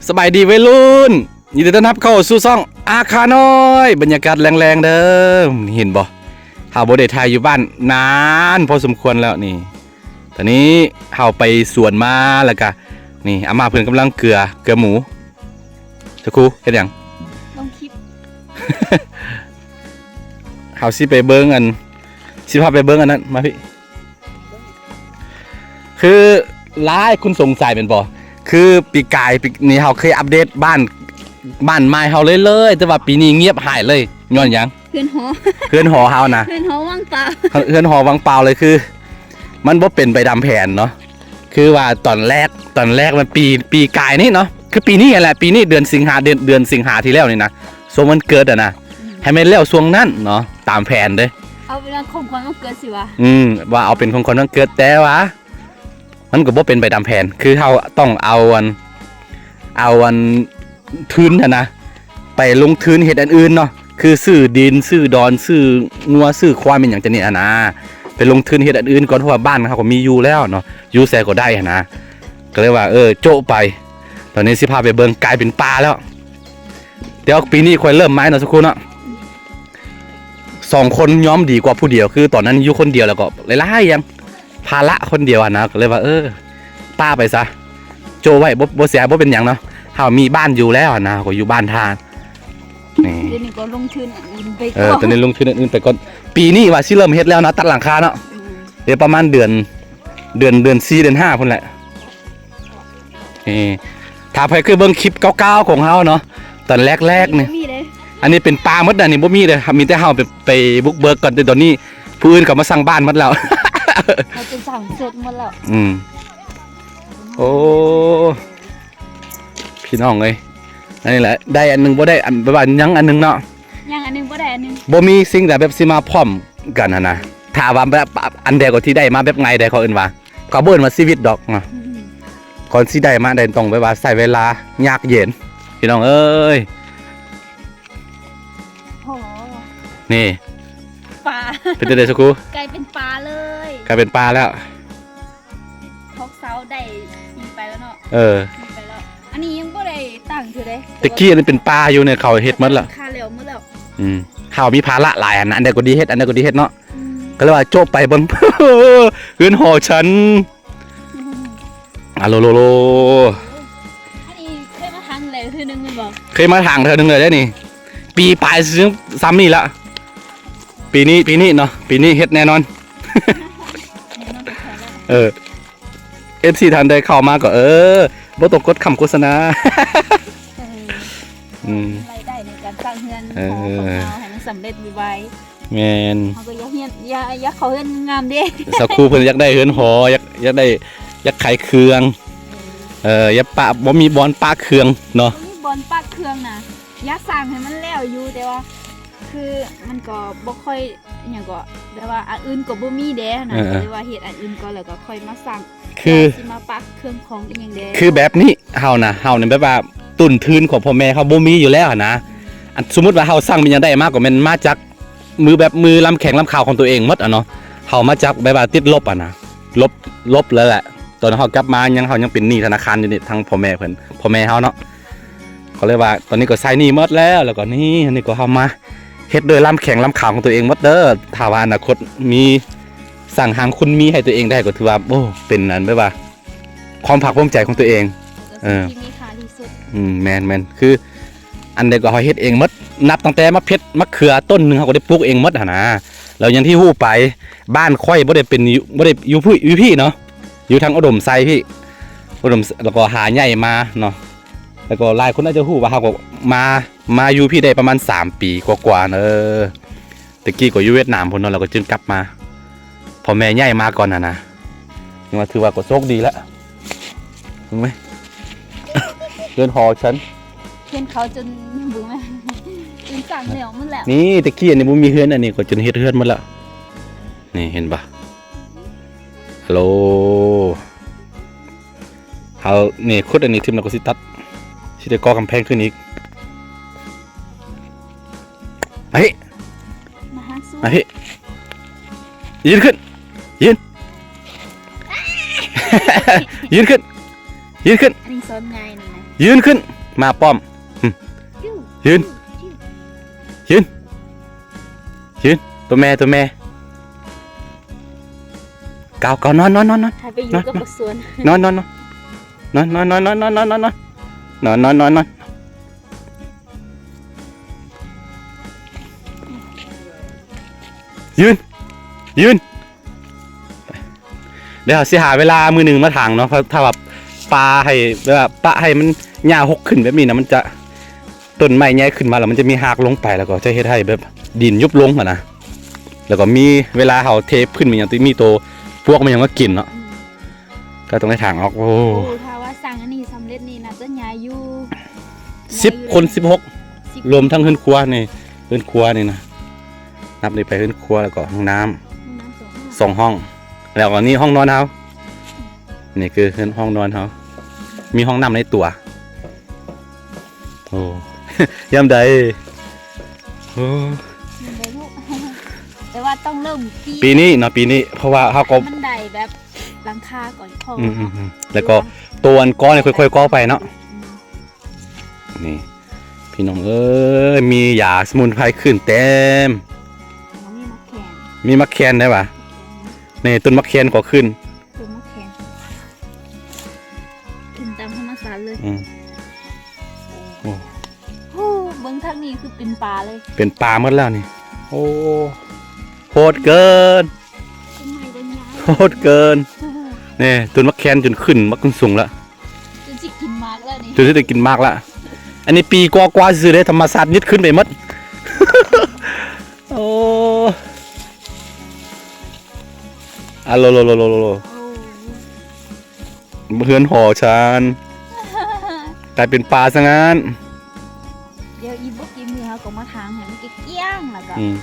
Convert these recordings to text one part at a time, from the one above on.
ສະບາຍດີໄວລຸ້ນ ຍິນດີຕ້ອນຮັບເຂົ້າສູ່ຊ່ອງອາຄານ້ອຍ ບັນຍາກາດແລງໆເດີ. ເຫັນບໍ່ ເຮົາບໍ່ໄດ້ຖ່າຍຢູ່ບ້ານນານພໍສົມຄວນແລ້ວນີ້. ຕອນນີ້ເຮົາໄປສວນມາ ແລ້ວກະນີ້ອາມ່າເພິ່ນກຳລັງເກືອ ເກືອໝູ. ສະຄູເຮັດຫຍັງ? ລົງຄລິບ. ເຮົາຊິໄປເບິ່ງອັນ ຊິພາໄປເບິ່ງອັນນັ້ນ ມາພີ້. ຄືຫຼາຍຄົນສົງໄສແມ່ນບໍ່? ຄືປີກາຍ ປີນີ້ເຮົາເຄີຍອັບເດດບ້ານ ບ້ານໃໝ່ເຮົາເລີຍໆ ແຕ່ວ່າປີນີ້ງຽບຫາຍເລີຍ. ຍ້ອນຫຍັງ? ເຮືອນຫໍ ເຮືອນຫໍເຮົານະ ເຮືອນຫໍວ່າງເປົ່າ ເຮືອນຫໍວ່າງເປົ່າເລີຍ. ຄືມັນບໍ່ເປັນໄປຕາມແຜນເນາະ. ຄືວ່າຕອນແລກ ຕອນແລກມັນປີ ປີກາຍນີ້ເນາະ ຄືປີນີ້ຫັ້ນແຫຼະ ປີນີ້ເດືອນສິງຫາ ເດືອນ ເດືອນສິງຫາທີ່ແລ້ວນີ້ນະ ຊ່ວງວັນເກີດຫັ້ນນະ ອືມ ໃຫ້ແມ່ນແລ້ວຊ່ວງນັ້ນເນາະ ຕາມແຜນເດ້. ເອົາເປັນຂອງຂວັນວັນເກີດຊິວະ ອືມ ວ່າເອົາເປັນຂອງຂວັນວັນເກີດ ແຕ່ວ່າມັນກໍບໍ່ເປັນໄປຕາມແຜນ. ຄືເຮົາຕ້ອງເອົາອັນ ເອົາອັນ ທຶນຫັ້ນນະ ໄປລົງທຶນເຮັດອັນອື່ນເນາະ ຄືຊື້ດິນ ຊື້ດອນ ຊື້ງົວ ຊື້ຄວາຍ ແມ່ນຫຍັງຈັ່ງນີ້ຫັ້ນນະ ໄປລົງທຶນເຮັດອັນອື່ນກ່ອນ ເພາະວ່າບ້ານເຮົາກໍມີຢູ່ແລ້ວເນາະ ຢູ່ໃສກໍໄດ້ຫັ້ນນະ. ກໍເລີຍວ່າ ເອີ ໂຈະໄປ. ຕອນນີ້ຊິພາໄປເບິ່ງ ກາຍເປັນປ່າແລ້ວ. ແຕ່ວ່າປີນີ້ຄ່ອຍເລີ່ມມາເນາະ ສະຄູເນາະ. ສອງຄົນຍອມດີກວ່າຜູ້ດຽວ ຄືຕອນນັ້ນຢູ່ຄົນດຽວ ແລ້ວກໍຫຼາຍໆຢ່າງ ພາລະຄົນດຽວຫັ້ນນະ ກໍເລີຍວ່າ ເອີ ປະໄປຊະ ໂຈະໄວ້ ບໍ່ ບໍ່ເສຍ ບໍ່ເປັນຫຍັງເນາະ ເຮົາມີບ້ານຢູ່ແລ້ວຫັ້ນນະ ເຮົາກໍຢູ່ບ້ານທ່ານ. ນີ້ ດຽວນີ້ກໍລົງທຶນອັນອື່ນໄປ ເອີ ກ່ອນ ຕອນນີ້ລົງທຶນອັນອື່ນໄປກ່ອນ. ປີນີ້ວ່າຊິເລີ່ມເຮັດແລ້ວເນາະ ຕັດຫຼັງຄາເນາະ ອືມ ດຽວປະມານເດືອນ ເດືອນ ເດືອນສີ່ ເດືອນຫ້າພຸ້ນແຫຼະ. ນີ້ ຖ້າໃຜເຄີຍເບິ່ງຄລິບເກົ່າໆຂອງເຮົາເນາະ ຕອນແລກໆນີ້ ອັນນີ້ເປັນປ່າໝົດນະ ນີ້ບໍ່ມີເດີ. ມີແຕ່ເຮົາໄປ ໄປບຸກເບີກກ່ອນ ແຕ່ຕອນນີ້ຜູ້ອື່ນເຂົາມາສ້າງບ້ານໝົດແລ້ວ ເຂົາຈະສ້າງເສັດໝົດແລ້ວ. ອືມ ໂອ້ ພີ່ນ້ອງເອີຍ ອັນນີ້ແຫຼະ ໄດ້ອັນໜຶ່ງບໍ່ໄດ້ອັນ ແບບວ່າຍັງອັນໜຶ່ງເນາະ ຍັງອັນໜຶ່ງບໍ່ໄດ້ອັນໜຶ່ງ ບໍ່ມີສິ່ງໃດແບບຊິມາພ້ອມກັນຫັ້ນນະ. ຖ້າວ່າແບບອັນໃດກໍທີ່ໄດ້ມາແບບງ່າຍດາຍ ເຂົາເອີ້ນວ່າ ເຂົາບໍ່ເອີ້ນວ່າຊີວິດດອກເນາະ ອືມ ກ່ອນຊິໄດ້ມາໄດ້ຕ້ອງແບບວ່າໃຊ້ເວລາຍາກເຢັນ ພີ່ນ້ອງເອີຍ. ໂຫ ນີ້ ປ່າ ເປັນຈັ່ງໃດສະຄູ? ກາຍເປັນປ່າເລີຍ ກາຍເປັນປ່າແລ້ວ. ຮອກເຊົາໄດ້ປີໄປແລ້ວເນາະ ເອີ ປີໄປແລ້ວ. ອັນນີ້ຍັງບໍ່ໄດ້ຕັ້ງເທື່ອເດ້ ແຕ່ກີ້ອັນນີ້ເປັນປ່າຢູ່ນີ້ ເຂົາເຮັດໝົດແລ້ວ ຄາແລ້ວໝົດແລ້ວ. ອືມ ເຮົາມີພາລະຫຼາຍຫັ້ນນະ ອັນໃດກໍດີເຮັດ ອັນໃດກໍດີເຮັດເນາະ. ອືມ ກໍເລີຍວ່າໂຈະໄປເບິ່ງ ເຮືອນຫໍຊັ້ນ ອາໂລໂລໂລ. ອັນນີ້ເຄີຍມາທາງແລ້ວເທື່ອໜຶ່ງແມ່ນບໍ່? ເຄີຍມາທາງເທື່ອໜຶ່ງແລ້ວເດ້ນີ້ ປີປາຍຊຳນີ້ລະ. ປີນີ້ ປີນີ້ເນາະ ປີນີ້ເຮັດແນ່ນອນ ແນ່ນອນແທ້ໆແລ້ວ. ເອີ ເອັຟຊີ ທ່ານໃດເຂົ້າມາກໍ ເອີ ບໍ່ຕ້ອງກົດຄຳໂຄສະນາ ເອີ ອືມ ລາຍໄດ້ໃນການສ້າງເຮືອນ ເອີ ຂອງເຮົາໃຫ້ມັນສຳເລັດໄວໆ. ແມ່ນ ເຮົາກໍຢາກເຮືອນ ຢາກ ຢາກເຂົ້າເຮືອນງາມເດ້ ສາວຄູເພິ່ນຢາກໄດ້ເຮືອນຫໍ ຢາກ ຢາກໄດ້ ຢາກຂາຍເຄື່ອງ ເອີ ຢາກປະ ບໍ່ມີບ່ອນປະເຄື່ອງເນາະ ບໍ່ມີບ່ອນປະເຄື່ອງນະ. ຢາກສ້າງໃຫ້ມັນແລ້ວຢູ່ ແຕ່ວ່າຄືມັນກໍບໍ່ຄ່ອຍ ອີຫຍັງກໍ ແບບວ່າອັນອື່ນກໍບໍ່ມີເດ້ນະ ເອີ ກໍເລີຍວ່າເຮັດອັນອື່ນກ່ອນ ແລ້ວກໍຄ່ອຍມາສ້າງ ຄືຊິມາປະເຄື່ອງຂອງອີຫຍັງເດ້. ຄືແບບນີ້ ເຮົານະ ເຮົານີ້ແບບວ່າຕົ້ນທຶນຂອງພໍ່ແມ່ເຮົາບໍ່ມີຢູ່ແລ້ວຫັ້ນນະ. ອັນສົມມຸດວ່າເຮົາສ້າງມີຫຍັງໄດ້ມາ ກໍແມ່ນມາຈາກມື ແບບມືລຳແຂງລຳຂາວຂອງຕົວເອງໝົດອະເນາະ. ເຮົາມາຈາກແບບວ່າຕິດລົບອະນະ ລົບ ລົບແລ້ວແຫຼະ. ຕອນເຮົາກັບມາຍັງ ເຮົາຍັງເປັນໜີ້ທະນາຄານຢູ່ນີ້ ທັງພໍ່ແມ່ເພິ່ນ ພໍ່ແມ່ເຮົາເນາະ. ກໍເລີຍວ່າຕອນນີ້ກໍໃຊ້ໜີ້ໝົດແລ້ວ ແລ້ວກໍນີ້ ອັນນີ້ກໍເຮົາມາເຮັດດ້ວຍລຳແຂງລຳຂາວຂອງຕົວເອງໝົດເດີ. ຖ້າວ່າອະນາຄົດມີ ສ້າງຮ່າງຄຸນມີໃຫ້ຕົວເອງໄດ້ ກໍຖືວ່າ ໂອ້ ເປັນອັນແບບວ່າຄວາມພາກພູມໃຈຂອງຕົວເອງ ເອີ ທີ່ມີຄ່າທີ່ສຸດ. ອືມ ແມ່ນໆ ຄືອັນໃດກໍເຮົາເຮັດເອງໝົດ ນັບຕັ້ງແຕ່ໝາກເຜັດ ໝາກເຂືອ ຕົ້ນໜຶ່ງເຮົາກໍໄດ້ປູກເອງໝົດຫັ້ນນະ. ແລ້ວຢ່າງທີ່ຮູ້ໄປ ບ້ານຂ້ອຍບໍ່ໄດ້ເປັນຢູ່ ບໍ່ໄດ້ຢູ່ພີ້ເນາະ ຢູ່ທາງອຸດົມໄຊພີ້ ອຸດົມ ແລ້ວກໍຫາໃຫຍ່ມາເນາະ. ແລ້ວກໍຫຼາຍຄົນອາດຈະຮູ້ວ່າເຮົາກໍມາ ມາຢູ່ພີ້ໄດ້ປະມານສາມປີກວ່າໆ ເອີ ແຕ່ກີ້ກໍຢູ່ຫວຽດນາມພຸ້ນເນາະ ແລ້ວກໍຈຶ່ງກັບມາ ພໍ່ແມ່ຍ້າຍມາກ່ອນຫັ້ນນະ. ຍັງວ່າຖືວ່າກໍໂຊກດີແລ້ວ ເຫັນໄໝ? ເຮືອນຫໍຊັ້ນ ເຮືອນເຂົາຈົນ ເບິ່ງແມ ຈົນສ້າງແລ້ວໝົດແລ້ວ. ນີ້ແຕ່ກີ້ອັນນີ້ບໍ່ມີເຮືອນ ອັນນີ້ກໍຈົນເຮັດເຮືອນໝົດແລ້ວ. ນີ້ເຫັນບໍ່? ໂລ ເຮົານີ້ຂຸດອັນນີ້ຖິ້ມແລ້ວກໍຊິຕັດ ຊິໄດ້ກໍ່ກຳແພງຂຶ້ນອີກ. ມາພີ້ ມາຫາສູ ມາພີ້ ຢືນຂຶ້ນ ຢືນ ຢືນຂຶ້ນ ຢືນຂຶ້ນ ອັນນີ້ສອນງ່າຍນີ້ນະ ຢືນຂຶ້ນ ມາປ້ອມ ຫຶ ຢືນ ຢືນ ຢືນ ໂຕແມ່ ໂຕແມ່ ກາວ ກາວ ນອນ ນອນ ນອນ ນອນ ໃຫ້ໄປຢູ່ກັບບັກສວນ ນອນ ນອນ ນອນ ນອນ ນອນ ນອນ ນອນ ນອນ ນອນ ນອນ ຢືນ ຢືນ. ດຽວເຮົາຊິຫາເວລາມື້ໜຶ່ງມາຖາງເນາະ ເພາະຖ້າວ່າປ່າໃຫ້ ແບບວ່າປະໃຫ້ມັນຫຍ້າຮົກຂຶ້ນແບບນີ້ນະ ມັນຈະ ຕົ້ນໄມ້ໃຫຍ່ຂຶ້ນມາແລ້ວມັນຈະມີຮາກລົງໄປ ແລ້ວກໍຈະເຮັດໃຫ້ແບບດິນຍຸບລົງຫັ້ນນະ ແລ້ວກໍມີເວລາເຮົາເທພື້ນ ມີຫຍັງ ມີໂຕປວກ ມີຫຍັງມາກິນເນາະ ອືມ ກໍຕ້ອງໄດ້ຖາງອອກ. ໂອ້ ໂອ້ ຖ້າວ່າສ້າງອັນນີ້ສຳເລັດນີ້ ໜ້າຈະໃຫຍ່ຢູ່ ສິບ ໃຫຍ່ຢູ່ ຄົນ ເດ້ ສິບຫົກ ສິບ ລວມທັງເຮືອນຄົວນີ້ ເຮືອນຄົວນີ້ນະ ນັບນີ້ໄປເຮືອນຄົວ ແລ້ວກໍຫ້ອງນ້ຳ ຫ້ອງນ້ຳສອງຫ້ອງ ສອງຫ້ອງ ແລ້ວກໍນີ້ຫ້ອງນອນເຮົາ ນີ້ຄືເຮືອນ ຫ້ອງນອນເຮົາ ມີຫ້ອງນ້ຳໃນຕົວ ໂອ້ ຍາມໃດ ໂອ້ ຍາມໃດລູກ ແຕ່ວ່າຕ້ອງເລີ່ມປີ ປີນີ້ເນາະ ປີນີ້ ເພາະວ່າເຮົາກໍ ມັນໄດ້ແບບຫຼັງຄາກ່ອນ ເພາະ ອືມ ວ່າ ອືມ ອືມ ແລ້ວກໍ ເອີ ໂຕອັນກໍນີ້ຄ່ອຍໆກໍ່ໄປເນາະ ອືມ ນີ້ ພີ່ນ້ອງເອີຍ ມີຢາສະໝຸນໄພຂຶ້ນເຕັມ ມີໝາກແຄນ ມີໝາກແຄນໄດ້ຫວາ ໝາກແຄນ ນີ້ ຕົ້ນໝາກແຄນກໍຂຶ້ນ ຕົ້ນໝາກແຄນ ຂຶ້ນຕາມທຳມະຊາດເລີຍ ອືມ ໂອ້ ໂອ້ ເບິ່ງທາງນີ້ຄືເປັນປ່າເລີຍ ເປັນປ່າໝົດແລ້ວນີ້ ໂອ້ ໂຫດເກີນ ຕົ້ນໄມ້ກໍໃຫຍ່ ໂຫດເກີນ ນີ້ ຕົ້ນໝາກແຄນຈົນຂຶ້ນບັກສູງແລ້ວ ຈົນຊິກິນໝາກແລ້ວນີ້ ຈົນຊິໄດ້ກິນໝາກລະ ອັນນີ້ປີກວ່າໆຊື່ເດ້ ທຳມະຊາດຍຶດຄືນໄປໝົດ ໂອ້ ອາໂລໂລໂລໂລໂລ ໂອ້ ເຮືອນຫໍຊານ ກາຍເປັນປ່າຊະງານ ດຽວອີກບໍ່ກີ່ມື້ເຮົາກໍມາຖາງໃຫ້ມັນກ້ຽງໆ ແລ້ວກໍ ອືມ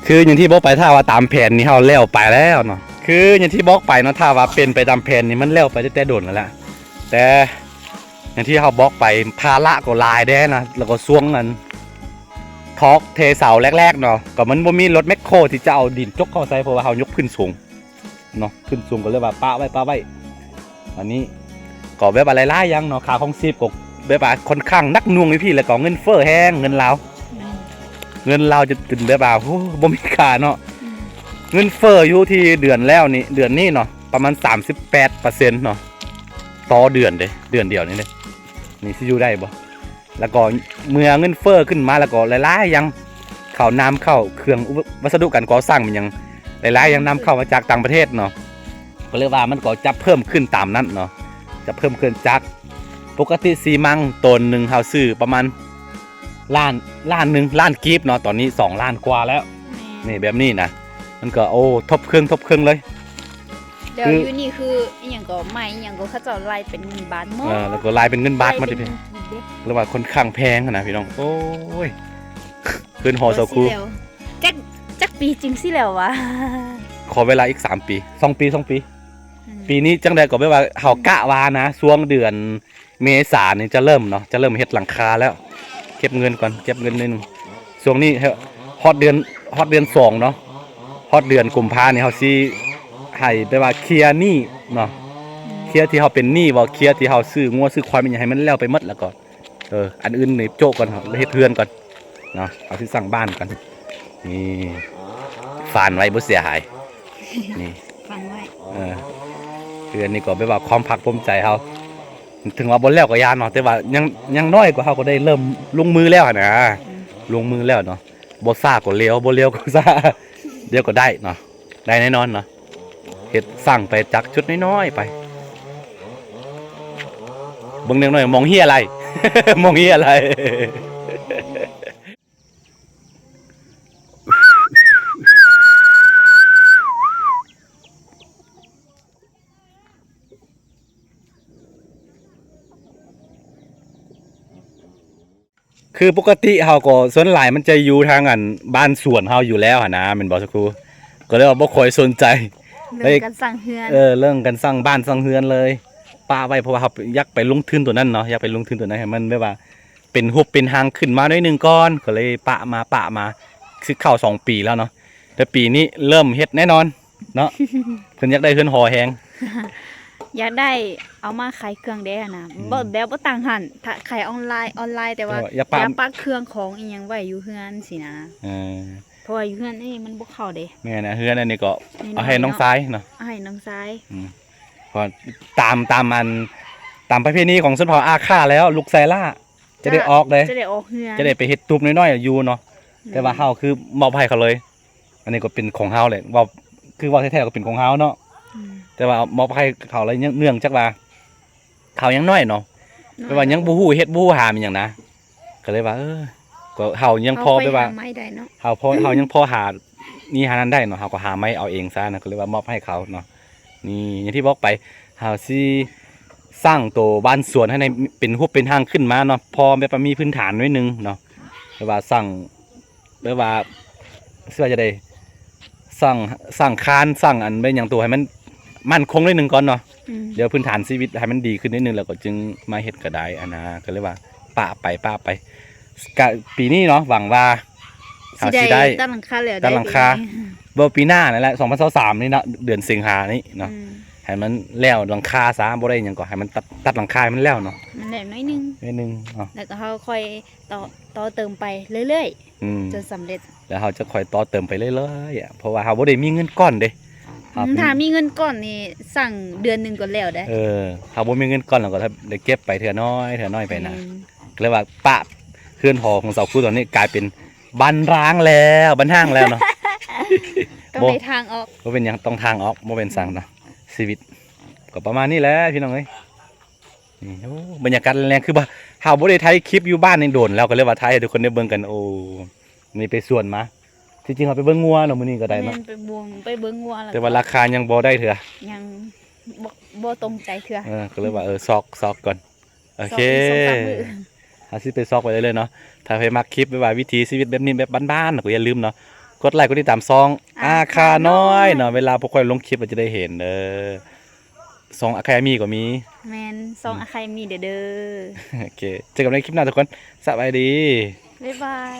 ຄືຢ່າງທີ່ບອກໄປ ຖ້າວ່າຕາມແຜນນີ້ເຮົາແລ້ວໄປແລ້ວເນາະ ຄືຢ່າງທີ່ບອກໄປເນາະ ຖ້າວ່າເປັນໄປຕາມແຜນນີ້ມັນແລ້ວໄປຕັ້ງແຕ່ດົນແລ້ວແຫຼະ ແຕ່ຢ່າງທີ່ເຮົາບອກໄປ ພາລະກໍຫຼາຍແດ່ນະ ແລ້ວກໍຊ່ວງນັ້ນ ຖອກເທເສົາແລກໆເນາະ ກໍມັນບໍ່ມີລົດແມັກໂຄທີ່ຈະເອົາດິນຈົກເຂົ້າໃສ່ ເພາະວ່າເຮົາຍົກຂຶ້ນສູງ ເນາະ ຂຶ້ນສູງກໍເລີຍວ່າປະໄວ້ ປະໄວ້ ອັນນີ້ກໍແບບວ່າຫຼາຍໆຢ່າງເນາະ ຄ່າຄອງຊີບກໍແບບວ່າຄ່ອນຂ້າງໜັກໜ່ວງຢູ່ພີ້ ແລ້ວກໍເງິນເຟີ້ແຮງ ເງິນລາວ ແມ່ນ ເງິນລາວຈະເປັນແບບວ່າ ໂອ້ ບໍ່ມີຄ່າເນາະ ອືມ ເງິນເຟີ້ຢູ່ທີ່ເດືອນແລ້ວນີ້ ເດືອນນີ້ເນາະ ປະມານສາມສິບແປດເປີເຊັນເນາະ ຕໍ່ເດືອນເດ້ ເດືອນດຽວນີ້ເດ້ ນີ້ຊິຢູ່ໄດ້ບໍ່? ແລ້ວກໍເມື່ອເງິນເຟີ້ຂຶ້ນມາ ແລ້ວກໍຫຼາຍໆຢ່າງ ເຂົ້ານຳເຂົ້າ ເຄື່ອງອຸປະ ວັດສະດຸການກໍ່ສ້າງ ແມ່ນຫຍັງ ຫຼາຍໆຢ່າງນຳເຂົ້າມາຈາກຕ່າງປະເທດເນາະ ກໍເລີຍວ່າມັນກໍຈະເພີ່ມຂຶ້ນຕາມນັ້ນເນາະ ຈະເພີ່ມຂຶ້ນຈາກ ປົກກະຕິຊີມັງໂຕນໜຶ່ງເຮົາຊື້ປະມານລ້ານ ລ້ານໜຶ່ງ ລ້ານກີບເນາະ ຕອນນີ້ສອງລ້ານກວ່າແລ້ວ ແມ່ນ ນີ້ແບບນີ້ນະ ມັນກໍ ໂອ້ ທົບເຄິ່ງ ທົບເຄິ່ງເລີຍ. ແລ້ວ ຄື ຢູ່ນີ້ຄືອີ່ຫຍັງກໍ ໄມ້ອີ່ຫຍັງກໍເຂົາເຈົ້າໄລ່ເປັນເງິນບາດໝົດ ເອີ ແລ້ວກໍໄລ່ເປັນເງິນບາດໝົດເດ້ ເປັນເງິນກີບເດ້ ເອີ້ນວ່າຄ່ອນຂ້າງແພງຫັ້ນນະພີ່ນ້ອງ ໂອ້ຍ ເຮືອນຫໍເສົາຄູ ຈັກ ຈັກປີຈຶ່ງຊິແລ້ວຫວາ? ຂໍເວລາອີກສາມປີ ສອງປີ ສອງປີ ອືມ ປີນີ້ຈັ່ງໃດກໍແບບວ່າເຮົາກະວ່ານະ ຊ່ວງເດືອນ ເມສານີ້ຈະເລີ່ມເນາະ ຈະເລີ່ມເຮັດຫຼັງຄາແລ້ວ ເກັບເງິນກ່ອນ ເກັບເງິນໜ້ອຍໜຶ່ງ ຊ່ວງນີ້ຮອດເດືອນ ຮອດເດືອນສອງເນາະ ຮອດເດືອນກຸມພານີ້ເຮົາຊິໃຫ້ແບບວ່າເຄຍໜີ້ເນາະ ເຄຍທີ່ເຮົາເປັນໜີ້ບໍ່ ເຄຍທີ່ເຮົາຊື້ງົວຊື້ຄວາຍແມ່ນຫຍັງ ໃຫ້ມັນແລ້ວໄປໝົດ ແລ້ວກໍ ເອີ ອັນອື່ນນີ້ໂຈະກ່ອນ ເຮັດເຮືອນກ່ອນ ເນາະ ເຮົາຊິສ້າງບ້ານກັນ ນີ້ ຝານໄວ້ບໍ່ເສຍຫາຍ ນີ້ ຝານໄວ້ ເອີ ຄືອັນນີ້ກໍແບບວ່າຄວາມພາກພູມໃຈເຮົາ ເຖິງວ່າບໍ່ແລ້ວກໍຢ່າເນາະ ແຕ່ວ່າຍັງ ຢ່າງໜ້ອຍກໍເຮົາກໍໄດ້ເລີ່ມລົງມືແລ້ວຫັ້ນນະ ອືມ ລົງມືແລ້ວເນາະ ບໍ່ຊ້າກໍເລວ ບໍ່ເລວກໍຊ້າ ດຽວກໍໄດ້ເນາະ ໄດ້ແນ່ນອນເນາະ ເຮັດສ້າງໄປຈາກຈຸດນ້ອຍໆໄປ ເບິ່ງເດັກນ້ອຍມອງເຮຍໄຫຼ ມອງເຮຍໄຫຼ ຄືປົກກະຕິເຮົາກໍສ່ວນຫຼາຍມັນຈະຢູ່ທາງອັນບ້ານສວນເຮົາຢູ່ແລ້ວຫັ້ນນະ ແມ່ນບໍ່ສາວຄູ? ກໍເລີຍວ່າບໍ່ຄ່ອຍສົນໃຈ ເລື່ອງການສ້າງເຮືອນ ເອີ ເລື່ອງການສ້າງບ້ານສ້າງເຮືອນເລີຍ ປະໄວ້ ເພາະວ່າເຮົາຢາກໄປລົງທຶນຕົວນັ້ນເນາະ ຢາກໄປລົງທຶນຕົວນັ້ນໃຫ້ມັນແບບວ່າເປັນຮູບເປັນຮ່າງຂຶ້ນມາໜ້ອຍໜຶ່ງກ່ອນ ກໍເລີຍປະມາ ປະມາ ຊິເຂົ້າສອງປີແລ້ວເນາະ ແຕ່ປີນີ້ເລີ່ມເຮັດແນ່ນອນ ເນາະ ເພິ່ນຢາກໄດ້ເຮືອນຫໍແຮງ ຢາກໄດ້ເອົາມາຂາຍເຄື່ອງແດ່ຫັ້ນນະ ອືມ ບໍ່ ແບບບໍ່ຕັ້ງຮ້ານ ຖ້າຂາຍອອນລາຍ ອອນລາຍ ແຕ່ວ່າ ແຕ່ວ່າຢ່າປະ ຢ່າປະເຄື່ອງຂອງອີ່ຫຍັງໄວ້ຢູ່ເຮືອນຊີ້ນະ ເອີ ເພາະວ່າຢູ່ເຮືອນນີ້ມັນບໍ່ເຂົ້າເດ້. ແມ່ນນະ ເຮືອນອັນນີ້ກໍ ແມ່ນ ເອົາໃຫ້ນ້ອງຊາຍເນາະ ເອົາໃຫ້ນ້ອງຊາຍ ອືມ ເພາະຕາມ ຕາມອັນ ຕາມປະເພນີຂອງຊົນເຜົ່າອາຂ່າແລ້ວ ລູກຊາຍຫຼ້າ ຈະໄດ້ອອກເດ້ ຈະໄດ້ອອກເຮືອນ ຈະໄດ້ໄປເຮັດຕູບນ້ອຍໆຢູ່ເນາະ ແມ່ນ ແຕ່ວ່າເຮົາຄືມອບໃຫ້ເຂົາເລີຍ ອັນນີ້ກໍເປັນຂອງເຮົາແຫຼະ ເວົ້າ ຄືເວົ້າແທ້ໆກໍເປັນຂອງເຮົາເນາະ ອືມ ແຕ່ວ່າມອບໃຫ້ເຂົາແລ້ວ ເນື່ອງ ເນື່ອງຈາກວ່າເຂົາຍັງນ້ອຍເນາະ ນ້ອຍ ແບບວ່າຍັງບໍ່ຮູ້ເຮັດ ບໍ່ຮູ້ຫາ ມີຫຍັງນະ ກໍເລີຍວ່າ ເອີ ກໍເຮົາຍັງພໍແບບວ່າ ເຮົາຍັງພໍຫານີ້ຫານັ້ນໄດ້ເນາະ ເຮົາກໍຫາໄມ້ເອົາເອງຊະນະ ກໍເລີຍວ່າມອບໃຫ້ເຂົາເນາະ. ນີ້ ຢ່າງທີ່ບອກໄປ ເຮົາຊິສ້າງໂຕບ້ານສວນໃຫ້ເປັນຮູບເປັນຮ່າງຂຶ້ນມາເນາະ ພໍແບບວ່າມີພື້ນຖານໜ້ອຍໜຶ່ງເນາະ ແບບວ່າສ້າງ ແບບວ່າ ຊິວ່າຈັ່ງໃດ ສ້າງ ສ້າງຄານ ສ້າງອັນແມ່ນຫຍັງໂຕໃຫ້ມັນໝັ້ນຄົງໜ້ອຍໜຶ່ງກ່ອນເນາະ ອືມ ດຽວພື້ນຖານຊີວິດໃຫ້ມັນດີຂຶ້ນໜ້ອຍໜຶ່ງ ແລ້ວກໍຈຶ່ງມາເຮັດກໍໄດ້ ອັນນະ ກໍເລີຍວ່າປະໄປ ປະໄປ ກະປີນີ້ເນາະ ຫວັງວ່າເຮົາຊິໄດ້ ຊິໄດ້ຕັດຫຼັງຄາແລ້ວ ຕັດຫຼັງຄາ ບໍ່ ປີໜ້ານັ້ນແຫຼະ ສອງພັນຊາວສາມນີ້ເນາະ ເດືອນສິງຫານີ້ເນາະ ອືມ ໃຫ້ມັນແລ້ວຫຼັງຄາຊະ ບໍ່ໄດ້ຫຍັງກໍໃຫ້ມັນຕັດ ຕັດຫຼັງຄາໃຫ້ມັນແລ້ວເນາະ ໃຫ້ມັນແລ້ວໜ້ອຍໜຶ່ງ ໜ້ອຍໜຶ່ງເນາະ ແລ້ວກໍເຮົາຄ່ອຍຕໍ່ ຕໍ່ເຕີມໄປເລື້ອຍໆ ອືມ ຈົນສຳເລັດ ແລ້ວເຮົາຈະຄ່ອຍຕໍ່ເຕີມໄປເລື້ອຍໆ ເພາະວ່າເຮົາບໍ່ໄດ້ມີເງິນກ້ອນເດ້ ອືມ ຖ້າມີເງິນກ້ອນນີ້ສ້າງເດືອນໜຶ່ງກໍແລ້ວເດ້ ເອີ ເຮົາບໍ່ມີເງິນກ້ອນ ເຮົາກໍໄດ້ເກັບໄປເທື່ອນ້ອຍ ເທື່ອນ້ອຍໄປນະ ແມ່ນ ກໍເລີຍວ່າປະເຮືອນຫໍຂອງສາວຄູຕອນນີ້ກາຍເປັນບ້ານຮ້າງແລ້ວ ບ້ານຮ້າງແລ້ວເນາະ ຕ້ອງໄດ້ທາງອອກ ບໍ່ເປັນຫຍັງ ຕ້ອງທາງອອກ ບໍ່ເປັນຫຍັງເນາະ ອືມ ຊີວິດກໍປະມານນີ້ແຫຼະພີ່ນ້ອງເອີຍ. ນີ້ ໂອ້ ບັນຍາກາດແລງໆ ຄືວ່າເຮົາບໍ່ໄດ້ຖ່າຍຄລິບຢູ່ບ້ານນີ້ດົນແລ້ວ ກໍເລີຍວ່າຖ່າຍໃຫ້ທຸກຄົນໄດ້ເບິ່ງກັນ ໂອ້ ນີ້ໄປສວນມາ ທີ່ຈິງເຮົາໄປເບິ່ງງົວເນາະ ມື້ນີ້ກໍໄດ້ເນາະ ແມ່ນ ໄປເບິ່ງ ໄປເບິ່ງງົວແລ້ວ ແຕ່ວ່າລາຄາຍັງບໍ່ໄດ້ເທື່ອ ຍັງບໍ່ ບໍ່ຕົງໃຈເທື່ອ ເອີ ກໍເລີຍວ່າ ເອີ ຊອກ ຊອກກ່ອນ ໂອເຄ ຊອກອີກສອງສາມມື້ ເຮົາຊິໄປຊອກໄປເລື້ອຍໆເນາະ ຖ້າໃຜມັກຄລິບແບບວ່າວິຖີຊີວິດແບບນີ້ແບບບ້ານໆ ກໍຢ່າລືມເນາະ ກົດໄລກົດຕິດຕາມຊ່ອງອາຄານ້ອຍເນາະ ເວລາພວກຂ້ອຍລົງຄລິບກໍຈະໄດ້ເຫັນເດີ ຊ່ອງອາຄາມີກໍມີ ແມ່ນ ຊ່ອງ ອືມ ອາຄາມີເດີ ໂອເຄ ເຈີກັນໃນຄລິບໜ້າທຸກຄົນ ສະບາຍດີ ບາຍບາຍ.